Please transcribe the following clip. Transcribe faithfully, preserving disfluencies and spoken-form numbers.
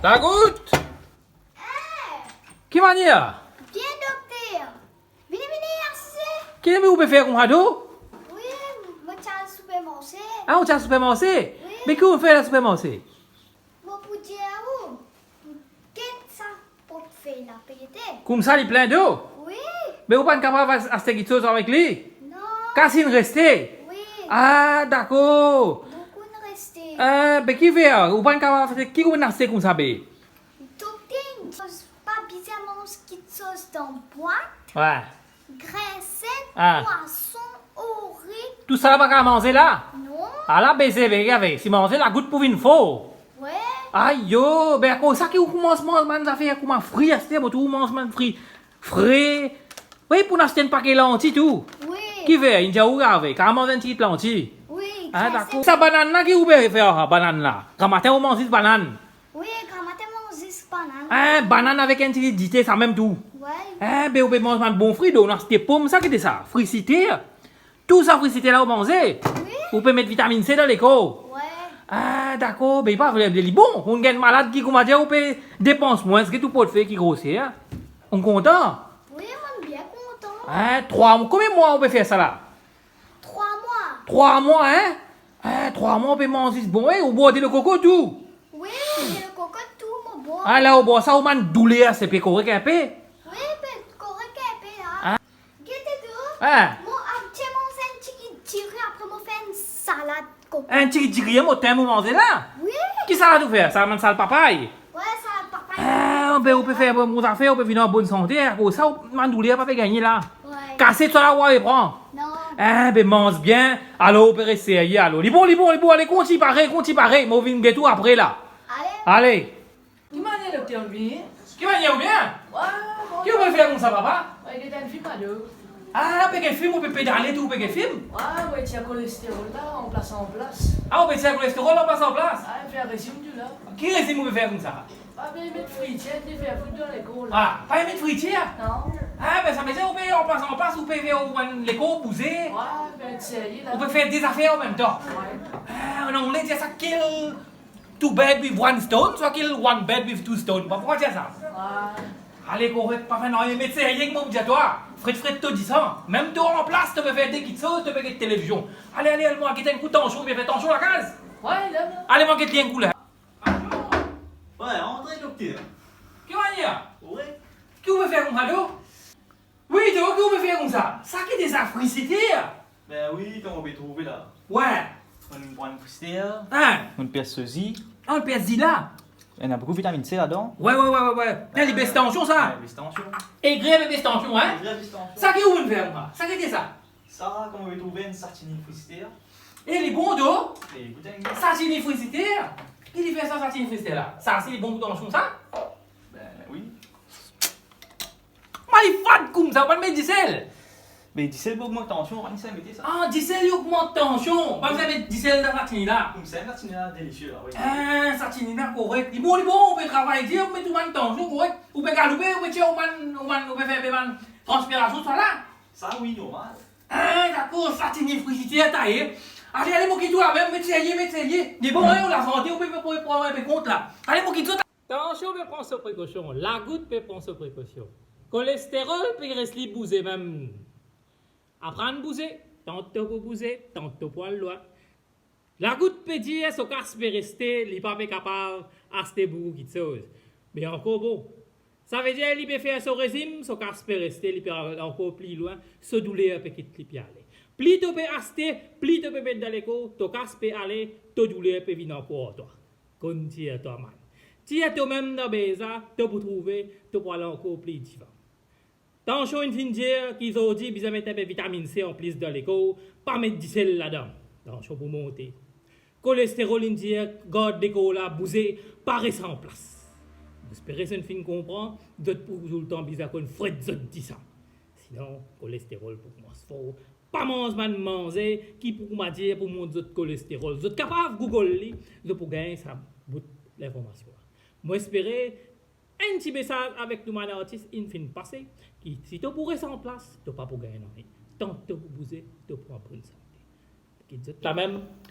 Lagout! Ki manier? Bien, dokter. Vini, vini, asize. Ki ou pe fer koumsa, to? Wi, mo ti al sipermarse. Ah, ou ti al sipermarse? Wi. Me ki ou fer la sipermarse? Mo pou dir ou, get sa portfey la, pe gete. Koumsa li plin dlo? Wi. Me ou pa'nn kapav as-, aste kiksoz avek li? Non. Kas inn reste? Wi. Ah, dakor. Boukou inn reste. Eh, be ki fer? Ou pa'nn kapav aste, ki ou pa'nn aste koumsa be? Dokter, pa bizin manz kiksoz dan bwat. Wi. Grin sek, ah, pwason, ori. Tousala pa kapav manze la? Non. Ala beze, be, gade, si manze, lagout pou vinn for. Wi. Ayo, be akoz sa ki ou koumans manz bann zafer kouma fri, aster mo trouv ou manz bann fri fre. Wi, pou aste enn pake lanti tou. Wi. Ki fer, inn dir ou gave, kapav manz enn tigit lanti. Wi, ah, grin sek. Dakor. Sa banann la ki ou pe fer, sa banann la? Gramatin ou manz zis banann. Wi, gramatin manz zis banann. Eh, banann avek enn ti dite, sa mem tou. Wi. Eh, be ou pe manz bann bon fri, donk ou aste pom, sa ki de sa, fri siter. Tou sa fri siter la ou manze. Wi. Ou pe met vitamin C dan lekor. Wi. Ah, dakor, be pa vre, li bon. Ou gagn malad ki, koumadir, ou pe depans mwins, get ou portfey ki grose, hein. Ou kontan? Wi, mo bien kontan. Eh, trwa mwa, konbien mwa ou pe fer sa la? Trwa mwa. Trwa mwa, hein? Eh, trwa mwa ou pe manz zis bon, eh, ou bwar delo koko tou? Wi, delo koko tou mo bwar. Ah, la ou bwar sa, ou bann douler se pe korek inpe? Wi, pe korek inpe la. Ah. Gete to. Ah. Mo abtie manz enn tigit diri, apre mo fer enn salad. Enn tigit diri, mo tann mo manze la. Wi. Ki salad ou fer? Sa bann salad papay? Wi, salad papay. Ah, be ou pe fer bon zafer, ou pe vinn an bonn sante, akoz sa ou bann douler pa pe gagne la. Wi. Kase sa la, ou ale pran. Non. Eh, be manz bien, alor ou pe res serye alor. Li bon, li bon, li bon, ale kontign pare, kontign pare, mo vinn get ou apre la. Ale. Ale. Ki manier, dokter, ou bien? Ki manier, ou bien? Wi, bon. Ki ou pe fer koumsa, papa? Mo pe get enn fim, alo. Ah, pe get fim, ou pe pedale tou, pe get fim? Wi, mo tir kolesterol la, anplas anplas. Ah, ou pe tir kolesterol anplas anplas? Wi, fer rezim tou la. Ki rezim ou pe fer koumsa? Pa pe met fritir, ti fer fout dan lekor la. Ah, pa met fritir? Non. Ah, be sa vedir ou pe anplas anplas, ou pe fer ou bann lekor bouze. Wi, be serye la. Ou pe fer de zafer anmemtan. Wi. Ah, non, on dit sa, kill two bird with one stone, swa kill one bird with two stone. Ba, pou dir sa? Wi. Ale, korek, pa fer nanye, met serye, mo pou dir twa. Fret, fret, to disan. Mem to anplas, to pe fer de kiksoz, to pe get televizion. Ale, ale, ale, mo get enn kou tansion, bien fer tansion lakaz. Wi, la, la. Ale, mo get li enn kou la. Wi, antre, dokter. Ki manier? Wi. Ki ou pe fer koumsa, to? Wi, to, ki ou pe fer koumsa? Sa ki de sa, fri siter? Be wi, kouma ou pe trouve la. Wi. Enn, enn fri siter. Hein? Enn persi. Enn persi la. Ena boukou vitamin C ladan. Wi, wi, wi, wi, wi. Li bes tansion, sa? Wi, bes tansion. Egre, bes tansion, hein? Egre, bes tansion. Sa ki ou pe fer, sa? Sa ki de sa? Sa, kouma ou pe trouve, enn satini fri siter. E li bon, to? E, gout enn. Satini fri siter? Ki li fer sa, satini fri siter la? Sa, si li bon pou tansion, sa? Be wi. Kouma li fad koumsa, ou pa met disel? Me disel pou ogmant tansion, pa bizin mete sa. Ah, disel li ogmant tansion. Pa bizin met disel dan satini la. Koumsa, satini la delisie la, wi. Ah, satini la korek. Li bon, li bon, ou pe travay dir, ou met ou bann tansion korek. Ou pe galoupe, ou pe tir ou bann, ou bann, ou pe fer bann transpirasion, sa la. Sa wi, normal. Ah, dakor, satini fri siter, ta e. Ale, ale, mo kit ou la mem, met serye, met serye. Li bon, hein, ou lasante, ou pe, pe, pe pran enpe kont la. Ale, mo kit ou. Tansion pe pran so prekosion, lagout pe pran so prekosion. Kolesterol pe res li bouze mem. Aprann bouze, tanto pou bouze, tanto pou al lwin. Lagout pe dir so kas pe reste, li pa pe kapav aste boukou kiksoz. Me ankor bon. Savedir li pe fer so rezim, so kas pe reste, li pe al ankor pli lwin, so douler pe kit li pe ale. Pli to pe aste, pli to pe met dan lekor, to kas pe ale, to douler pe vinn ankor ar twa. Konn tir twa, man. Tir twa mem dan beza, to pou trouve, to pou al ankor pli divan. Tansion inn finn dir ki zordi bizin met enpe vitamin C anplis dan lekor, pa met disel ladan. Tansion pou monte. Kolesterol inn dir gard lekor la, bouze, pa res anplas. Mo espere zot inn finn konpran, zot pou toultan bizin konn fret zot disan. Sinon, kolesterol pou koumans for, pa manz bann manze ki pou, koumadir, pou mont zot kolesterol. Zot kapav Google li, zot pou gagn sa bout linformasion la. Mo espere enn ti mesaz avek nou bann artis inn finn pase, ki si to pou res anplas, to pa pou gagn nanye. Tanto pou bouze, to pou an bonn sante. Kit zot la mem,